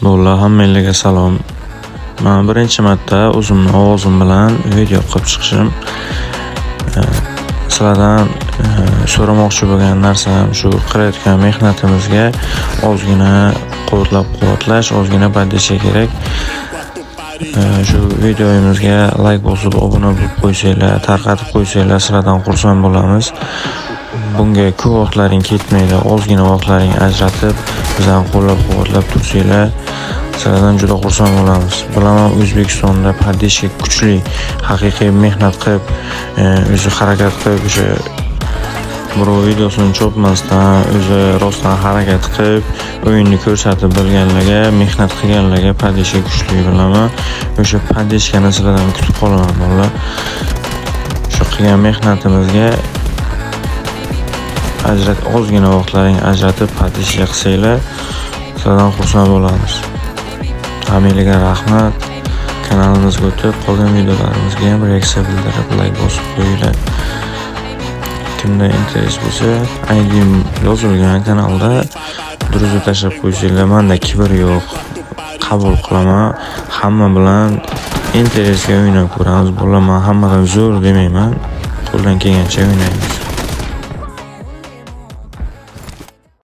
Bolalar, hammanglarga salom. Man birinchi marta o'zimni ovozim bilan video qilib chiqishim. Sizlardan so'ramoqchi bo'lgan narsam shu qilayotgan mehnatimizga ozgina qo'llab-quvvatlash, ozgina поддержка kerak. Shu videomizga layk bosib, obuna bo'lib qo'ysanglar, tarqatib qo'ysanglar, sizlardan xursand bo'lamiz. Bunga ko'p vaqtlaring ketmaydi, ozgina vaqtlaring ajratib, bizani qo'llab-quvvatlab tursanglar, sizlardan juda xursand bo'lamiz. Bilaman, O'zbekistonda поддержка kuchli, haqiqiy mehnat qilib, o'zi harakat qilib, o'sha birov videosini cho'pmasdan, o'zi rostdan harakat qilib, o'yinni ko'rsatib bilganlarga, mehnat qilganlarga поддержка kuchli, bilaman. O'sha поддержка ni sizlardan kutib qolaman, bolalar. Shu qilgan mehnatimizga ozgina vaqtlaring ajratib поддержка qilsanglar, sizlardan xursand bo'lamiz. Hammanglarga rahmat. Kanalimizga o'tib, qolgan videolarimizga ham reaksiya bildirib, layk bosib qo'yinglar. Kimda интерес bo'lsa, IDm yozilgan kanalda, друзья tashlab qo'ysanglar, manda kibr yo'q. Qabul qilaman. Hamma bilan интерес ga o'ynab ko'ramiz. Bolalar, man hammadan zo'r demayman. Qo'ldan kelgancha o'ynaymiz.